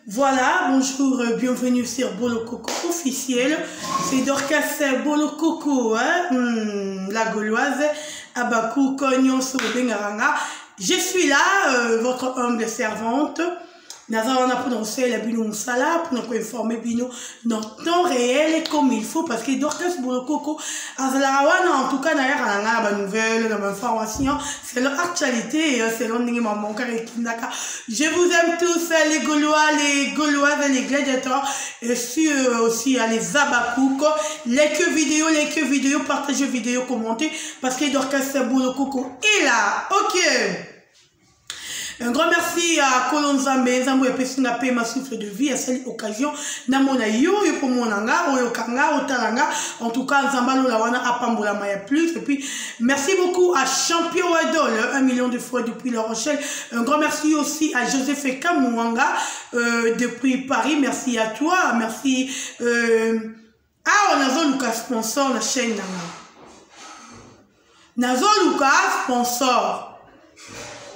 Voilà, bonjour, bienvenue sur Bolokoko officiel. C'est Dorcas Bolokoko, hein? La Gauloise, Abakou, Cognon, Bengaranga. Je suis là, votre humble servante. Naza wana mpona kosalela bino mosala, mpona koinforme bino dans temps réel comme il faut, parce que Dorcas Bolokoko azalaka wana. En tout cas, nayaka na ngai na banouvelle, na bainformation selon actualité, selon ndenge mamonkaka ekindaka. Je vous aime tous, les Gaulois, les Gauloises, les gladiateurs, et sur aussi les Abakouk. Les vidéos, les vidéos, partagez vidéo, commentez, parce que Dorcas Bolokoko est là. Ok. Un grand merci à Kolon Nzambe, Nzambe epesi nga pe ma souffle de vie, asali occasion namona yo, yo komona nga, oyoka nga, otala nga. En tout cas, Nzambe alola wana apambola maya plus. Et puis, merci beaucoup à Champion Wadol, 1 million de fois depuis La Rochelle. Un grand merci aussi à Joseph Kamouanga depuis Paris. Merci à toi, merci. Ah, on a luka sponsor la chaîne nanga. Nazoluka sponsor.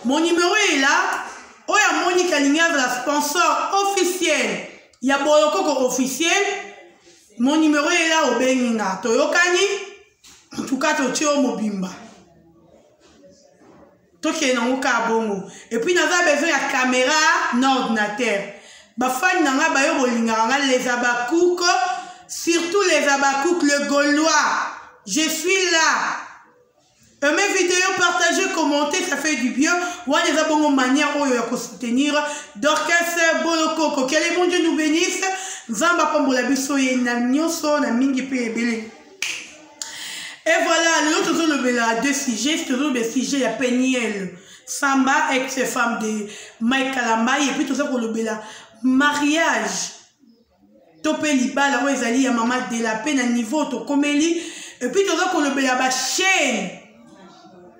Mon numéro est là. Oya Monique alingi la sponsor officiel. Ya Bolokoko officiel. Mon numéro est là, obengi nga. Toyokani. En tout cas, totie mobimba. Tokende nango kaka bongo. Et puis naza besoin ya caméra na ordinateur. Bafani na nga bayo bolingaka nga, les Abakouk, surtout les Abakouk, le Gaulois. Je suis là. Aimez vidéo, partagez, commentez, ça fait du bien. Wana eza bongo manière oyo ya soutenir Dorcas Bolokoko. Que le bon Dieu nous bénisse. Nzambe apambola biso ye na nyonso na mingi pe ebele. Et voilà, lelo tozolobela deux sujets. Tozolobela sujet ya Peniel Samba, ex-femme de Mike Kalambay, et puis toza kolobela mariage to mpe libala oyo ezali ya mama de la Paix na niveau tokomeli. Et puis toza kolobela bachaîne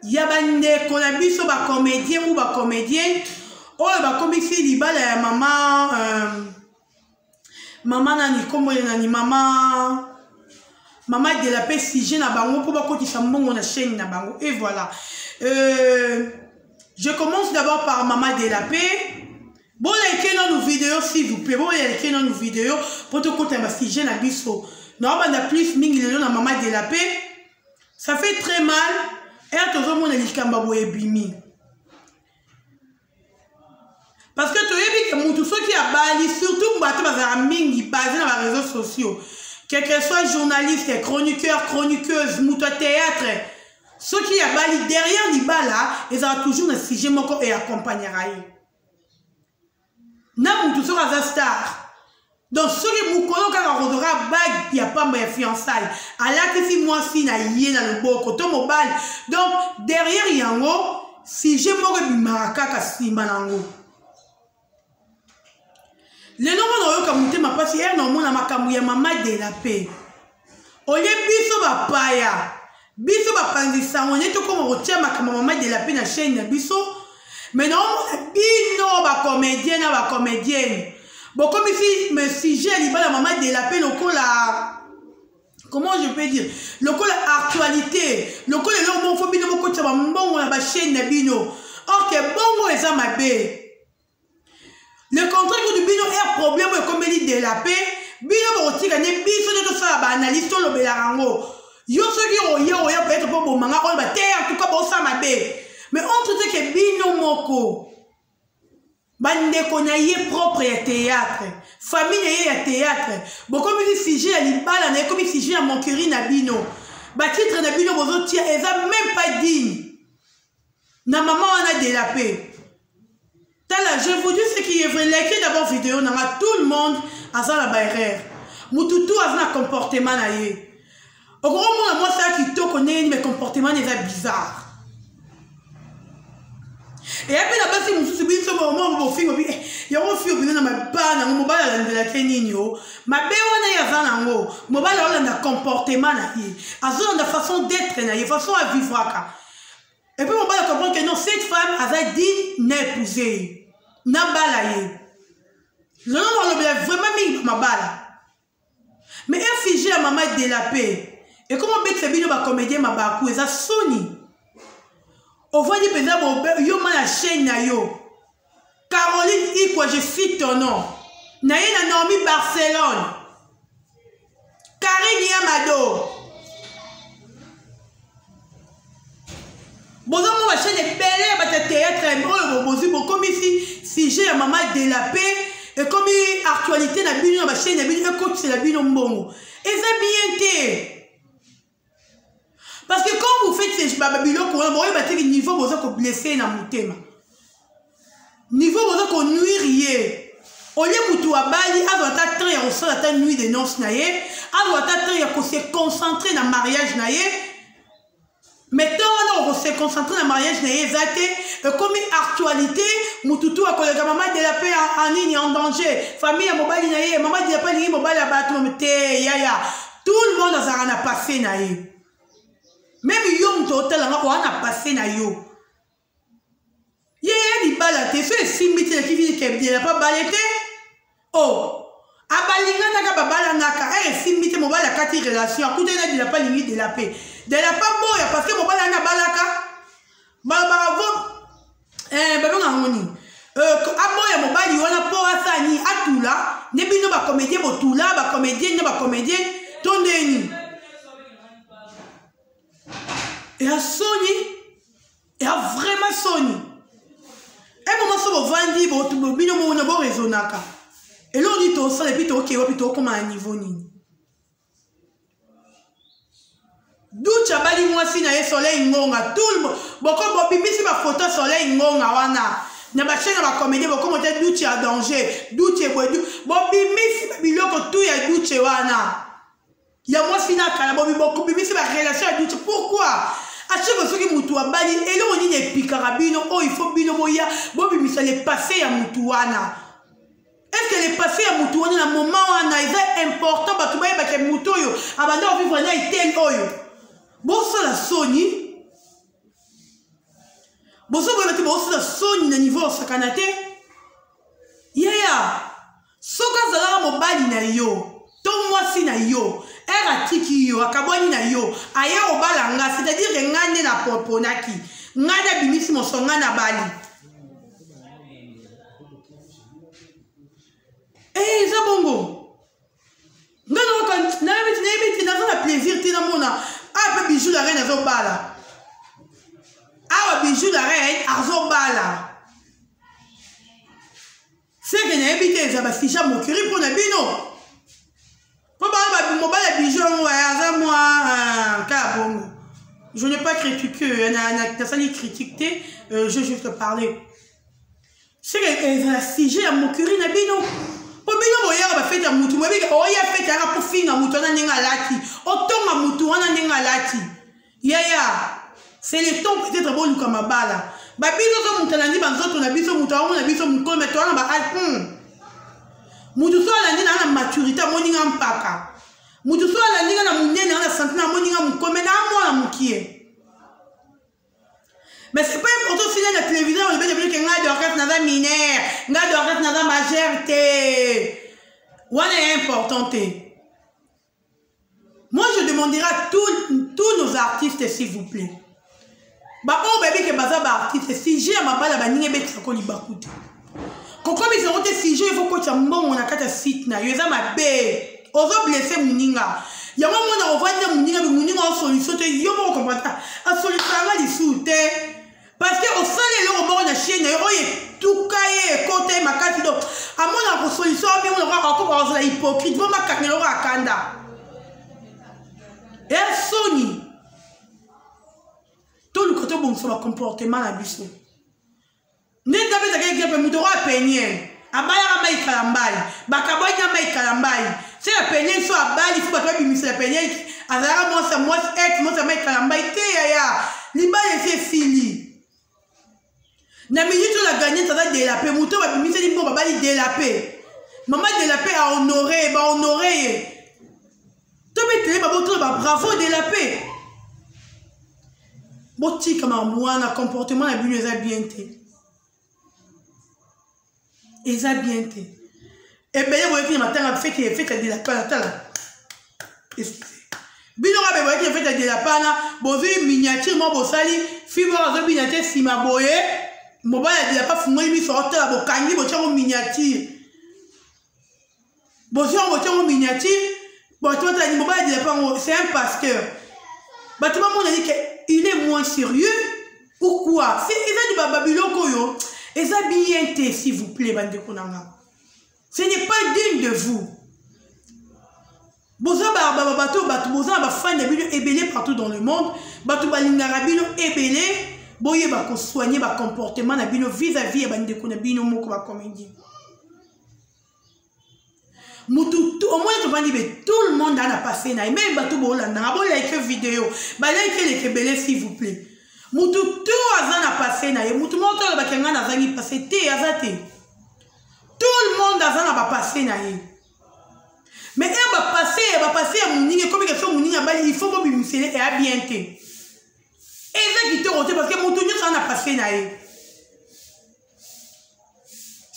ya bandeko na biso, bacomédien ou bacomédienne oyo bakomisi libala ya mama nani, nkombo ye nani, mama de la Paix, sujet na bango mpo bakotisa mbongo na chaîne na bango. Et voilà, je commence d'abord par mama de la Paix. Bolike nanu vidéo, s'il vous plaît, bolike nanu vidéo po tokota basujet na biso. Naobanda plus mingi lelo na mama de la Paix. Ça fait très mal ere tozomona likambo boye ebimi, parce que toyebi ke mutu soki abali, surtout bato bazalaka mingi basé na baréseaux sociaux, quel que soit journaliste, chroniqueur, chroniqueuse, moto ya théâtre, soki abali, derrière libala ezalaka toujours na sujet moko eaccompagnera ye. Na mutu soki aza star, donc soki mokolo kaka kozwaka bague ya pamba ya fiançaille, alatisi mwasi na ye na loboko to mobali, donc derrière yango sujet moko ebimaka kaka nsima nango. Lelo ngo naoyoka motema mpasi ere naomona makambo ya mama de la Paix. Olie biso bapaya, biso bapanzi sango nde tokoma kotia makambo ya mama de la Paix na chaîne na biso, mais naomona bino bacomédien na bacomédienne bokomisi me sujet ya libala mama de la Paix lokola, comment je peux dire, lokola actualité, lokola eloko moko fo bino bokotisa bambongo na bachaîne na bino. Or ke bongo eza mabe. Le contraire kutu, bino ere problème oyo ekomeli de la Paix, bino bokotika nde biso nde tosala baanalyse, tolobelaka yango. Yo soki oye oya peut-être mpo bomanga oyo bate, en tout cas bosala mabe. Mais entre te ke bino moko bandeko na ye propre ya théâtre, famille na ye ya théâtre, bokomisi sujet ya libala na ye ekomi sujet ya moquerie na bino. Batitre na bino bozotia eza même pas digne na mama wana de la Paix. Tala, je vous dis ce qui est vrai. Likez d'abord vidéo nanga. Tout le monde aza na baerreur, mutu tout aza na comportement na ye. Okokomona mwasi ya kitoko ndenge nini, mais comportement na eza bizarre. Eya mpe na basi mosusu, biso bomo bofingo bi yango fi obino na mabala nango, mobali alandelaki nini o mabe wana ye aza nango. Mobali aolanda comportement na ye, azolanda façon d'être na ye, façon avivraka. Et puis mobali comprendre que non, cette femme aza digne na épouse ye, na bala ye. Lelo nalobela vraiment mingi mabala, mais un sujet ya mama de la Paix ekoma obetisa bino bacomédien mabaku. Eza soni. Ovandi mpenza yo ma na chaîne na yo, Caroline Ikwa, je cite ton nom. Na ye na Naomi Barcelone. Karine Yamado. Bozo mona chaîne ebele ya bato ya théâtre oyo bozwi bokomisi sujet ya mama de la paix ekomi actualité na bino na bachaîne na bino ekotisela bino mbongo eza bien te. Parce que quand vous faites ces biloko wana, boyeba te niveau boza ko blesser na motema, niveau boza ko nuire ye. Olie mutu abali azwa ata temps ya kosala ata nuit de noces na ye, azwa ata temps ya ko se concentrer na mariage na ye. Mais temps wana oko se concentrer na mariage na ye eza te, ekomi actualité, mutu tu akoleka mama de la paix en nini, en danger, famille ya mobali na ye, mama de la paix alingi mobali ya bato te, yaya. Tout le monde azalaka na passé na ye. Même yo moto otala nga oa na passé na yo. Ye ya libala te, so esimbi te, nakiki ke de la paix bale te. Oh, abalinganaka babalanaka, ere esimbi te, mobali akati relation, akutani na de la paix alingi de la paix. De la paix boya parce que mobali ana balaka. Balobaka vo, babengaka ngo nini? Aboya mobali wana po asala nini? Atula, nde bino ba comédien botula, ba comédien nde ba comédien to ndeni. Ya soni, ya vraiment soni. Un moment so bovandi, bino mona bo raisonnaka. Eloko nini tosala et puis tokewa puis tokoma na niveau nini? Ducha abali mwasi na ye Soleil Ngonga, tout le monde boko bobimisi ba photo Soleil Ngonga wana na ba chaîne ya ba comédien, boko mote Ducha ya danger, Ducha boye, bobimisi ba biloko tout ya Ducha wana ya mwasi na kala, bobimisi ba relation ya Ducha. Pourquoi? À chaque fois soki mutu abali eloko nini epikaka bino oyo il faut bino boya bobimisa le passé ya mutu wana? Est-ce que le passé ya mutu wana na moment wana eza important bato bayebaka mutu oyo abanda kovivre na etel oyo? Bosala soni, bozoboyeba te, bosala soni na niveau osakana te. Yaya, soki azalaka mobali na yo to mwasi na yo, ere atiki yo, akabwani na yo, aye kobala nga, c'est-à-dire que nga nde napoponaki, nga nde abimisi moso, nga na bali. Eza bongo. Nga nayoka, nayebi te, nayebi te, naza na plaisir te namona. Awa pe Bijou la reine azobala. Awa Bijou la reine azobala. Seke nayebi te, eza ba sujet ya moquerie mpo na bino. Po ba, ba, mobali ya Bijou yango, aza mwa, kaka bongo. Je n'ai pas critiqué, na, na, nasali critique te, je juste parler. Seke ezala sujet ya moquerie na bino. Po bino boyaka ba fête ya mutu, boyebi ke oya fête yaka po finga mutu wana ndenge alati, otonga mutu wana ndenge alati. Yaya, c'est le temps peut-être boluka mabala. Ba biso so mutu alandi ba nzoto na biso, mutu aomona biso mokolo, mais towana ba âge, Mutu so alandi na na maturité, amoni nga mpaka. Mutu so alandi nga na monene, na santé, na amoni nga mokolo, mais na mwana mokie. Mais c'est pas important si na télévision on dit que nga Dorcas naza mineur, nga Dorcas naza majeur te. Wana est important te. Moi je demanderai à tous nos artistes s'il vous plaît. Ba oyo bayebi ke baza ba artiste, sujet ya mabala baninga ebetisa ko libaku te. Kokomisa yango te sujet, il faut kotia mbongo na kati ya site na yo, eza mabe. Ozo blesser moninga. Yango mwana ovandi na moninga, mais moninga en solution te, yo moko comprendre. A solution nga lisusu te. Parce que osali eloko moko na chaîne na yo, oyo etuka ye, ekota ye makasi, donc amona ko solution, ami mona ko akoka kozala hypocrite, bo makangela eloko akanda. Ya soni. Toluka tobongisa ba comportement na biso. Nde nzambe ezalaki exemple, moto oyo apeniel abalaka mai kalambai, bakabwaki na mai kalambai. Se ya peniel so abali, fo bato babimisela peniel azalaka mwasi ya mwasi ex mwasi ya mai kalambai te. Yaya, libala esi esili na minute oyo la gagnante aza de la paix. Moto oyo babimiseli mbongo babali de la paix, mama de la paix a honoré, ba honoré ye. Tobetele babotola ba bravo de la paix. Botika makambo wana, comportement na bino eza bien te, eza bien te. Ebele boyeki na matanga fete, fete ya de la paix, tala bino kaka boyeki na fete ya de la paix wana, bozwi miniature moko bosali fille moko azobina te nsima boye, mobali ya de la paix afungoli miso otala, bokangi botiango miniature. Bozwi yango botie yango miniature, bato batala ni mobali de la paix yango c'est un pasteur. Bato bamona ni que il est moins sérieux ou quoi? C'est eza ni ba biloko oyo eza bien te s'il vous plaît bandeko na nga. Ce n'est pas digne de vous. Boza ba ba bato bato boza na ba fan ya bino ebele partout dans le monde, bato balingaka bino ebele, boyeba ko soigner ba comportement na bino vis-à-vis ya bandeko na bino moko ba comédien. Mutu omoni tovandi be tout le monde ana passé na ye, même bato bolandanga bo like vidéo, ba like eleke ebele s'il vous plaît. Mutu tout aza na passé na ye, mutu moko to alobaki nga nazangi passé te, aza te. Tout le monde aza na ba passé na ye. Mais e ba passé ya ba passé ya moninga ekomi ke so moninga abali il faut bobimisele eya bien te. Eza kitoko te parce que mutu nyonso aza na passé na ye.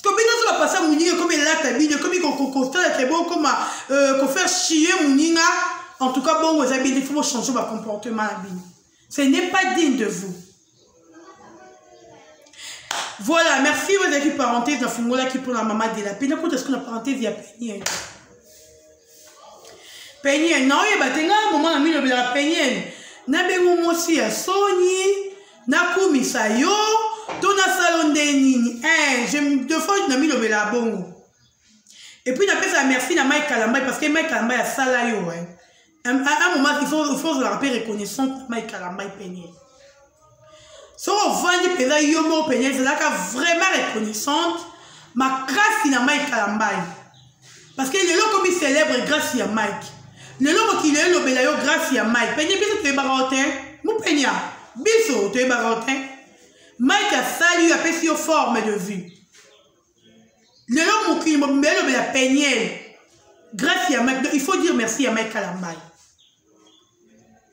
Parce que bino so ba passé ya moninga ekomi elata bino ekomi kosala ke bokoma kofaire chier moninga. En tout cas bongo eza bien te, il faut bochanger ba comportement na bino. Ce n'est pas digne de vous. Voilà, merci. Vous avez parenthèse na fungola qui pour la maman de la paix. Nakota ce qu'on a parenthèse ya Peniel. Peniel, na oyeba te nga maman na mino bela Peniel. Na bengo mwasi ya soni, na kumisa yo, to na salo nde nini. Eh, je deux fois na mino bela bongo. Et puis na pesa merci na Mike Kalambay parce que Mike Kalambay a sala yo hein. À un moment il faut la rappeler reconnaissante Mike Kalambay Peniel. Soki ovandi mpenza yo moko mpenza ezalaka vraiment reconnaissante makasi na Mike Kalambay parce que lelo okomi célèbre grâce ya Mike. Lelo mokili elobela yo grâce ya Mike. Peniel biso toyebaka yo te, mopenia biso toyebaka yo te. Mike asali yo, apesi yo forme de vue. Lelo mokili mobimba elobela Peniel grâce ya Mike. Donc il faut dire merci ya Mike Kalambay.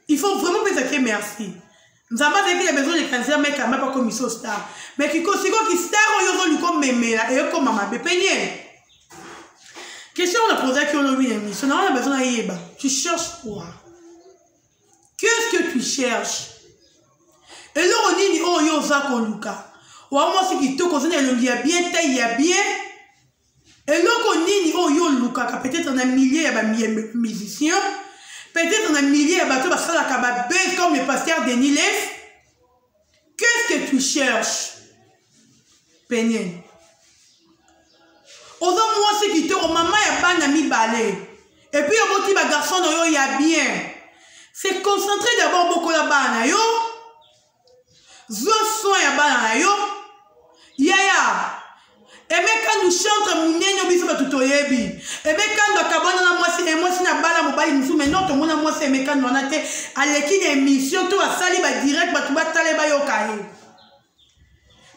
Il faut vraiment pesa ke merci. Nzambe azalaki na besoin de cancer Mike Kalambay pa komi so star. Mais kiko siko ki star oyo ozoluka omemela ekoma mabe. Peniel. Question on a posé ki olobi na émission, na wana besoin na yeba. Tu cherches quoi? Qu'est-ce que tu cherches? Eloko nini oyo oza koluka? Wa mwasi kitoko, oza na elongi ya bien, taille ya bien. Eloko nini oyo olukaka? Peut-être na milieu ya ba musiciens, peut-être na milieu ya bato basalaka ba buzz comme le pasteur Denis Leff. Qu'est-ce que tu cherches? Peniel. Oza mwasi kitoko, mama ya bana mibale. Et puis oboti ba garçon na yo ya bien. Se concentrer d'abord bokola bana na yo. Zwa soin ya bana na yo. Yaya, Emeka nous chante munene biso bato toyebi. Emeka ndo akabwana na mwasi, e mwasi na bala mobali mosusu, mais non tomona mwasi Emeka ndo wana te, aleki na émission to asali ba direct bato batale bayoka ye.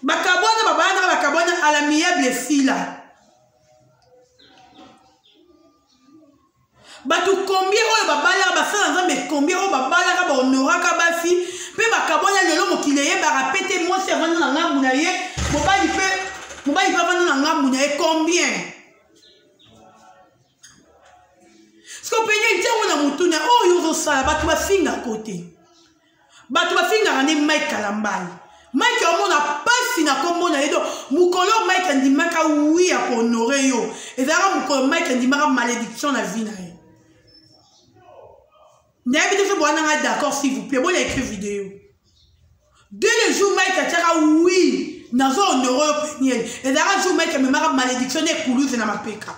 Bakabwana babalana bakabwana à l'amiable esila. Bato combien oyo babalaka basala Nzambe, combien oyo babalaka bahonoraka basi mpe bakabwana lelo mokili eyebaka pe te mwasi avanda na ngambu na ye, mobali mpe avanda na ngambu na ye, combien? Siko pene ntango na motuna oyo ozosala bato bafingaka te. Bato bafingaka nde Mike Kalambay. Mike omona pasi na kombo na ye donc mokolo Mike andimaka oui ya kohonorer yo. Ezalaka mokolo Mike andimaka malédiction na vie na ye. Nayebi te soki bowana nga d'accord s'il vous plaît, bola écrit vidéo. Dès le jour Mike atiaka oui, nazo honorer yo Peniel. Ezalaka jour Mike amemaka malédiction na ekuluze na mapeka.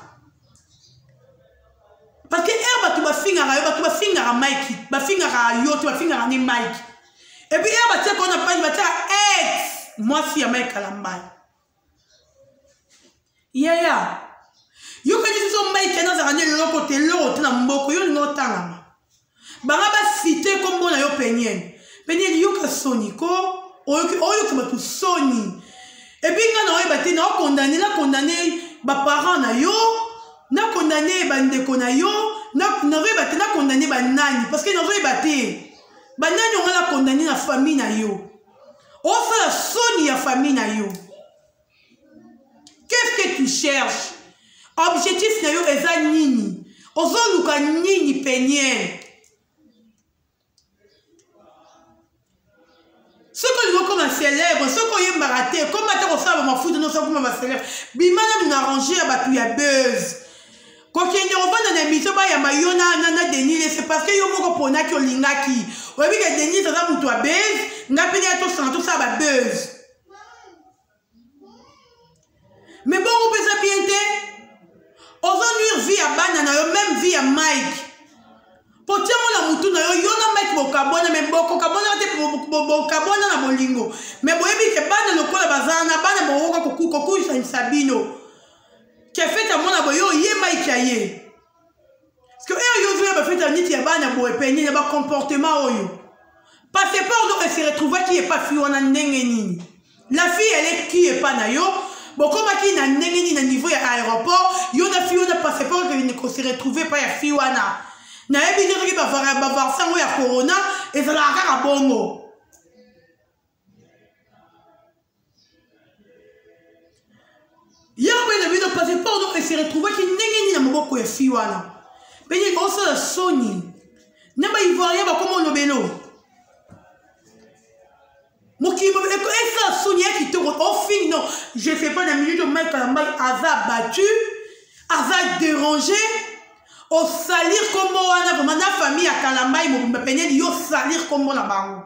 Parce que heure bato bafingaka yo, bato bafingaka Mike, bafingaka yo te, bafingaka nde Mike. Et puis heure batiaka yo na page, batiaka ex mwasi ya Mike Kalambay. Yaya, yo kanisi so Mike nazalaka nde eloko te, eloko te na mboko, yo olingi otangama. Banga ba cité kombo na yo Peniel. Peniel yoka soni ko, oyoki bato soni. Et puis nga na oyeba te, na condamné, na condamné ba parents na yo, na condamné ba ndeko na yo, na oyeba te, na condamné ba nani, parce que na oyeba te. Ba nani onga na condamné na famille na yo. Osala soni ya famille na yo. Qu'est-ce que tu cherches? Objectif na yo eza nini? Ozoluka nini Peniel? Soki olingi okoma célèbre, soki oyembaka te, koma ata kosala ba mafuta nyonso okoma ba célèbre. Bima nanu na ranger ya bato ya buzz. Kokende kovanda na émission bayamba yo na, na, na Denis Lese parce que yo moko ponaki olingaki. Oyebi ke Denis aza moto ya buzz, nga mpe naya tosanga tosala ba buzz. Mais bongo mpe eza bien te. Ozo nuire vie ya bana na yo, même vie ya Mike. Po tia ngo na mutu na yo, yo na Mike bokabwana mais bokokabwana te, bokabwana na bolingo. Mais boyebi ke bana lokola baza na bana bokoka kokuisanisa bino. Ke fete ya mwana boye yo ye Mike ya ye. Parce que oyo yo ozoya ba fete ya niti ya bana boye penye na ba comportement oyo. Passeport donc se retrouvaki epa fille wana ndenge nini? La fille elle est qui epa na yo? Bokomaki na ndenge nini na niveau ya aéroport? Yo na fille wana passeport ekende ko se retrouver epa ya fille wana. Nayebi te soki ba vaccin yango ya corona ezalaka kaka bongo. Ye mpe na bino passeport donc ese retrouvaki ndenge nini na maboko ya fille wana? Peniel osala soni na ba ivoirien bakoma olobelo mokili esala soni ya kitoko ofingi non je sais pas na minute Mike Kalambay aza battu aza déranger osalir kombo wana vraiment na famille ya Kalambay mobimba Peniel yo salir kombo na bango.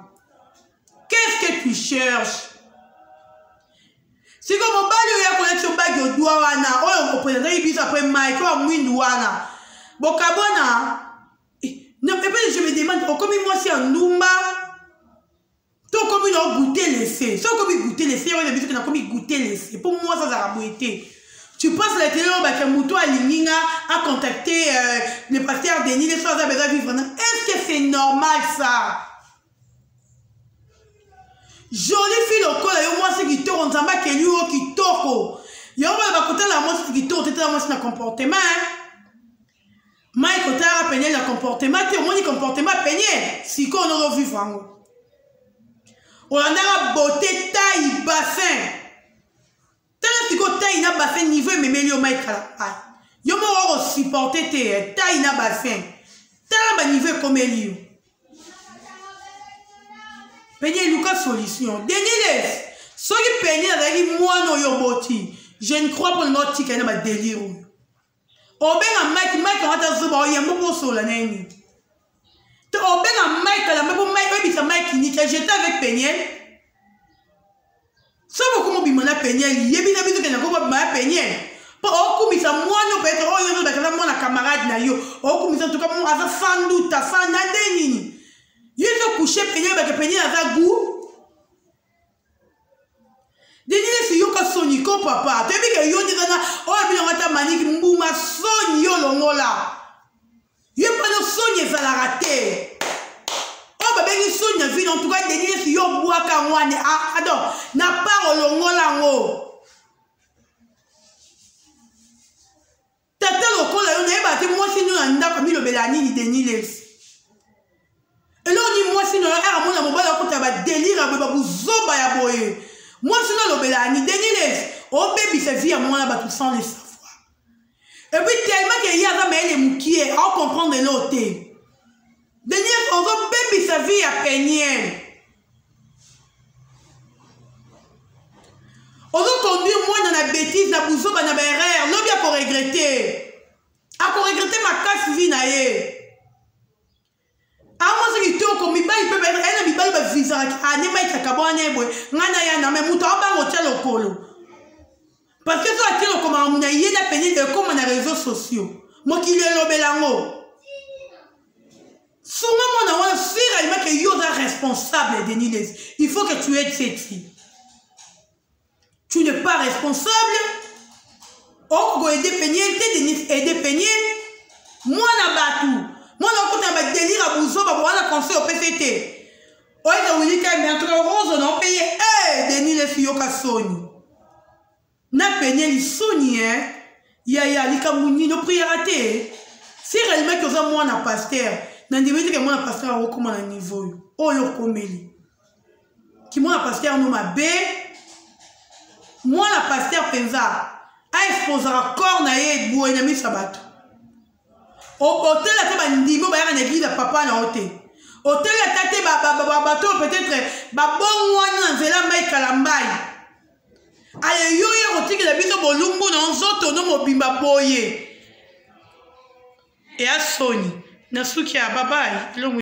Qu'est-ce que tu cherches? Siko mobali oyo akolaki yo bagi odwa wana oyo opresentaki biso après Mike oyo mwindu wana bokabona. Non, et puis je me demande okomi mwasi ya ndumba to okomi na goûter laisser so okomi goûter laisser oyo biso nakomi goûter laisser mpo mwasi azalaka boye te. Tu passes la télé oyo bato moto alingi nga a contacter le pasteur Denis Lessie aza besoin vivre na. Est-ce que c'est normal ça? Jolie fille lokola yo mwasi kitoko nzambe akeli yo kitoko yango bana bakotala mwasi kitoko te tala mwasi na comportement hein? Mike otalaka Peniel na comportement te omoni comportement Peniel sikoyo nozo vivre yango olandaka beauté taille bassin tala sikoyo taille na bassin niveau ememeli yo Mike Kalambay yo moko oko supporter te eh, taille na bassin tala ba niveau ekomeli yo Peniel luka solution Denis Les soki Peniel azalaki mwana oyo oboti je ne crois pas nga otika ye na ba délire oyo obenga Mike Mike yango ata zoba oyambo mpo osola na ye nini to obenga Mike alamba mpo Mike oyebisa Mike nini j'étais avec Peniel soki okoma obima na Peniel yebi na biso kende koma obima na Peniel mpo okumisa mwana peut-être oyo oyo ozalaka mwana camarade na yo okumisa en tout cas aza sans doute sans na nde nini ye ezo couche Peniel bake Peniel aza goût Denis Lessie yoka soni ko papa toyebi ke yo nde eza na oyo bino ata maniki mbuma soni yo longola ye mpano soni ezalaka te oyo babengi soni na vino en tout cas Denis Lessie yo bwaka yango wana ah, donc na part olongola yango tata lokola yo nayeba te mwasi nio na ndako amilobela nini Denis Lessie eloko nini mwasi no aka mona mobali akota badelire ya boye babuzoba ya boye mwasi no alobela nini Denis Lessie obebisa vie ya mwana bato sans le savoir et puis tellement que ye aza mayele mokie aocomprendre eloko te Denis ozobebisa vie ya Peniel ozoconduire mwana na bétise na buzoba na baerreur lobi akoregrete akoregrete makasi vie na ye amwasi kitoko mibali mpe aye na mibali bavisaka ane Mike akabwana ye boye ngai na ya na me moto abanga otya lokolo parce que so atie lokolo makambo na ye na Peniel ekóma na réseaux sociaux mokili elobela yango sunga mwana wana sur alima ke yo oza responsable Denis Lessie il faut que tu aides cette fille tu n'es pas responsable okoki koaide Peniel te Denis aide Peniel mwana bato mwana okota na badelire ya buzoba wana conseil opesi te oyeza wili kembe en tout cas rose na ope ye e Denis Lessie yoka soni na Peniel soni e yaya likambo nini opriaka te si réellement ke oza mwana pasteur na ndimi teke mwana pasteur akokoma na niveau oyo oyo okomeli kimwana pasteur no mabe mwana pasteur mpenza aexposaka corps na ye boye na miso ya bato otela te bandimi oyo bayaka na eglise ya papa na yo te oteli ata te bato oyo peut-être babongwani na nzela mai Kalambai aye yo ye kotikela biso bolumbu na nzoto no mobimba boye. Eya soni na suki ya babai.